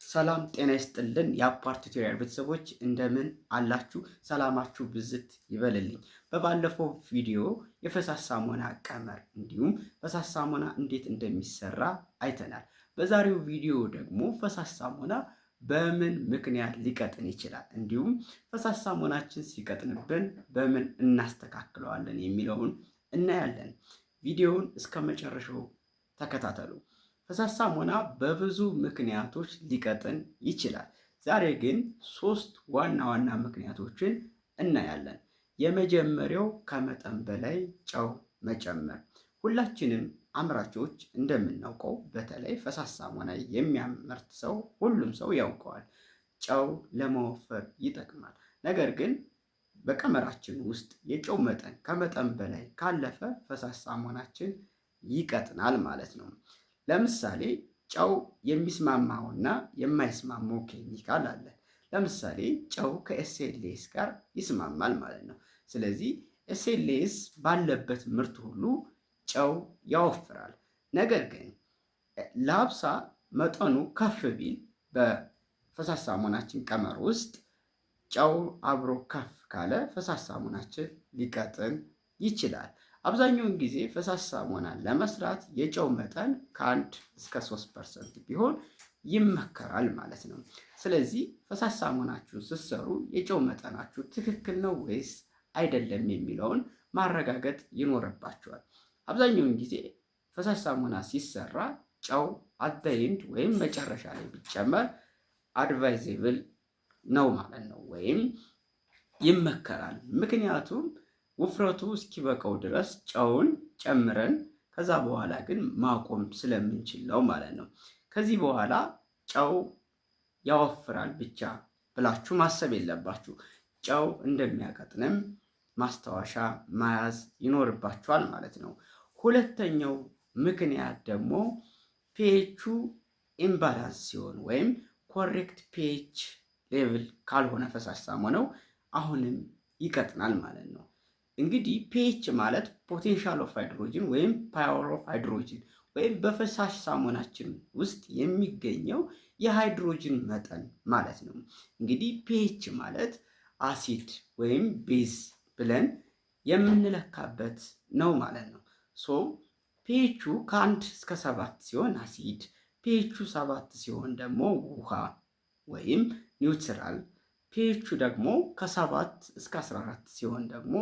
ሰላም ጤና ይስጥልን የአፓርት tutorial ቤተሰቦች፣ እንደምን አላችሁ? ሰላማችሁ ብዝት ይበልልኝ። በባለፈው ቪዲዮ የፈሳሽ ሳሙና ቀመር እንዲሁም ፈሳሽ ሳሙና እንዴት እንደሚሰራ አይተናል። በዛሬው ቪዲዮ ደግሞ ፈሳሽ ሳሙና በምን ምክንያት ሊቀጥን ይችላል፣ እንዲሁም ፈሳሽ ሳሙናችን ሲቀጥንብን በምን እናስተካክለዋለን የሚለውን እናያለን። ቪዲዮውን እስከ መጨረሻው ተከታተሉ። ፈሳሽ ሳሙና በብዙ ምክንያቶች ሊቀጥን ይችላል። ዛሬ ግን ሶስት ዋና ዋና ምክንያቶችን እናያለን። የመጀመሪያው ከመጠን በላይ ጨው መጨመር። ሁላችንም አምራቾች እንደምናውቀው በተለይ ፈሳሽ ሳሙና የሚያመርት ሰው ሁሉም ሰው ያውቀዋል፣ ጨው ለመወፈር ይጠቅማል። ነገር ግን በቀመራችን ውስጥ የጨው መጠን ከመጠን በላይ ካለፈ ፈሳሽ ሳሙናችን ይቀጥናል ማለት ነው። ለምሳሌ ጨው የሚስማማውና የማይስማማው ኬሚካል አለ። ለምሳሌ ጨው ከ SLS ጋር ይስማማል ማለት ነው። ስለዚህ SLS ባለበት ምርት ሁሉ ጨው ያወፍራል። ነገር ግን LABSA መጠኑ ከፍ ቢል በፈሳሽ ሳሙናችን ቀመር ውስጥ ጨው አብሮ ከፍ ካለ ፈሳሽ ሳሙናችን ሊቀጥን ይችላል። አብዛኛውን ጊዜ ፈሳሽ ሳሙና ለመስራት የጨው መጠን ከ1 እስከ 3% ቢሆን ይመከራል ማለት ነው። ስለዚህ ፈሳሽ ሳሙናችሁን ስትሰሩ የጨው መጠናችሁ ትክክል ነው ወይስ አይደለም የሚለውን ማረጋገጥ ይኖርባችኋል። አብዛኛውን ጊዜ ፈሳሽ ሳሙና ሲሰራ ጨው at the end ወይም መጨረሻ ላይ ቢጨመር advisable ነው ማለት ነው፣ ወይም ይመከራል። ምክንያቱም ውፍረቱ እስኪበቃው ድረስ ጨውን ጨምረን ከዛ በኋላ ግን ማቆም ስለምንችል ነው ማለት ነው። ከዚህ በኋላ ጨው ያወፍራል ብቻ ብላችሁ ማሰብ የለባችሁ። ጨው እንደሚያቀጥንም ማስታወሻ መያዝ ይኖርባችኋል ማለት ነው። ሁለተኛው ምክንያት ደግሞ pH ኡ imbalance ሲሆን ወይም correct pH level ካልሆነ ፈሳሽ ሳሙናው አሁንም ይቀጥናል ማለት ነው። እንግዲህ pH ማለት potential of hydrogen ወይም power of hydrogen ወይም በፈሳሽ ሳሙናችን ውስጥ የሚገኘው የሃይድሮጅን መጠን ማለት ነው። እንግዲህ pH ማለት አሲድ ወይም base ብለን የምንለካበት ነው ማለት ነው። So pH ኡ ከ1 እስከ 7 ሲሆን አሲድ፣ pH ኡ 7 ሲሆን ደግሞ ውሃ ወይም neutral፣ pH ኡ ደግሞ ከ7 እስከ 14 ሲሆን ደግሞ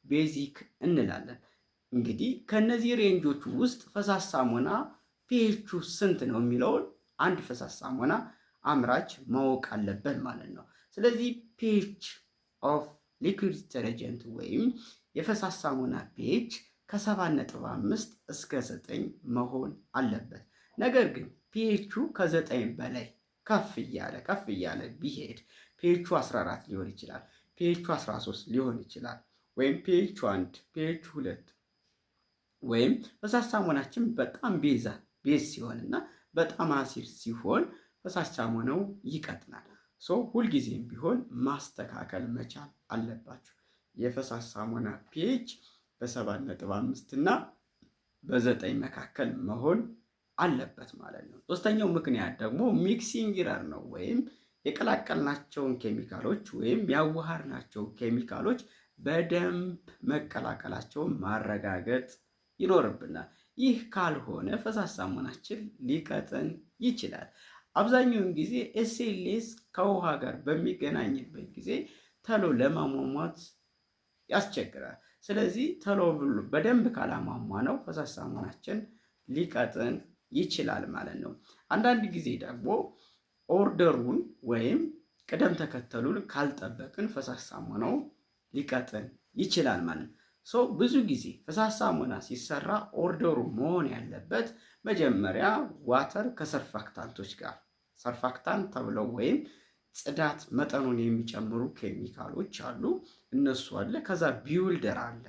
basic እንላለን። እንግዲህ ከነዚህ range ኦች ውስጥ ፈሳሽ ሳሙና ፒኤቹ ስንት ነው የሚለውን አንድ ፈሳሽ ሳሙና አምራች ማወቅ አለበት ማለት ነው። ስለዚህ pH of liquid detergent ወይም የፈሳሽ ሳሙና pH ከ7.5 እስከ 9 መሆን አለበት። ነገር ግን ፒኤቹ ከ9 በላይ ከፍ እያለ ከፍ እያለ ቢሄድ ፒኤቹ 14 ሊሆን ይችላል፣ ፒኤቹ 13 ሊሆን ይችላል፣ ወይም pH 1፣ pH 2 ወይም ፈሳሽ ሳሙናችን በጣም base ሲሆን እና በጣም አሲድ ሲሆን ፈሳሽ ሳሙናው ይቀጥናል። So ሁልጊዜም ቢሆን ማስተካከል መቻል አለባችሁ። የፈሳሽ ሳሙና pH በ7.5 እና በ9 መካከል መሆን አለበት ማለት ነው። ሶስተኛው ምክንያት ደግሞ mixing error ነው፣ ወይም የቀላቀልናቸውን ኬሚካሎች ወይም ያዋሃድናቸውን ኬሚካሎች በደንብ መቀላቀላቸውን ማረጋገጥ ይኖርብናል። ይህ ካልሆነ ፈሳሽ ሳሙናችን ሊቀጥን ይችላል። አብዛኛውን ጊዜ SLS ከውሃ ጋር በሚገናኝበት ጊዜ ተሎ ለማሟሟት ያስቸግራል። ስለዚህ ተሎ ብሎ በደንብ ካላሟሟነው ፈሳሽ ሳሙናችን ሊቀጥን ይችላል ማለት ነው። አንዳንድ ጊዜ ደግሞ order ኡን ወይም ቅደም ተከተሉን ካልጠበቅን ፈሳሽ ሳሙናው ሊቀጥን ይችላል ማለት ነው። So ብዙ ጊዜ ፈሳሽ ሳሙና ሲሰራ order ኡ መሆን ያለበት መጀመሪያ water ከ surfactant ኦች ጋር፣ surfactant ተብለው ወይም ጽዳት መጠኑን የሚጨምሩ ኬሚካሎች አሉ። እነሱ አለ። ከዛ builder አለ።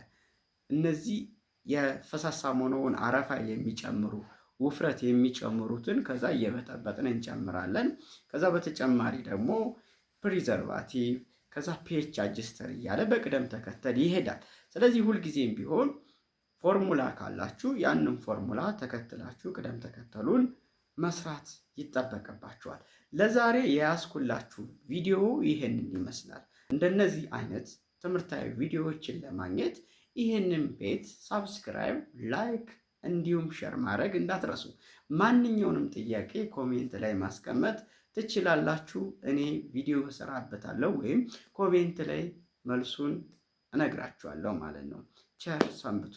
እነዚህ የፈሳሽ ሳሙናውን አረፋ የሚጨምሩ፣ ውፍረት የሚጨምሩትን ከዛ እየበጠበጥን እንጨምራለን። ከዛ በተጨማሪ ደግሞ preservative፣ ከዛ pH adjuster እያለ በቅደም ተከተል ይሄዳል። ስለዚህ ሁልጊዜም ቢሆን ፎርሙላ ካላችሁ ያንን ፎርሙላ ተከትላችሁ ቅደም ተከተሉን መስራት ይጠበቅባችኋል። ለዛሬ የያዝኩላችሁ ቪዲዮ ይህንን ይመስላል። እንደነዚህ አይነት ትምህርታዊ ቪዲዮዎችን ለማግኘት ይህንን ቤት subscribe፣ like እንዲሁም share ማድረግ እንዳትረሱ። ማንኛውንም ጥያቄ comment ላይ ማስቀመጥ ትችላላችሁ። እኔ ቪዲዮ እሰራበታለሁ ወይም comment ላይ መልሱን እነግራችኋለሁ ማለት ነው። ቸር ሰንብቱ።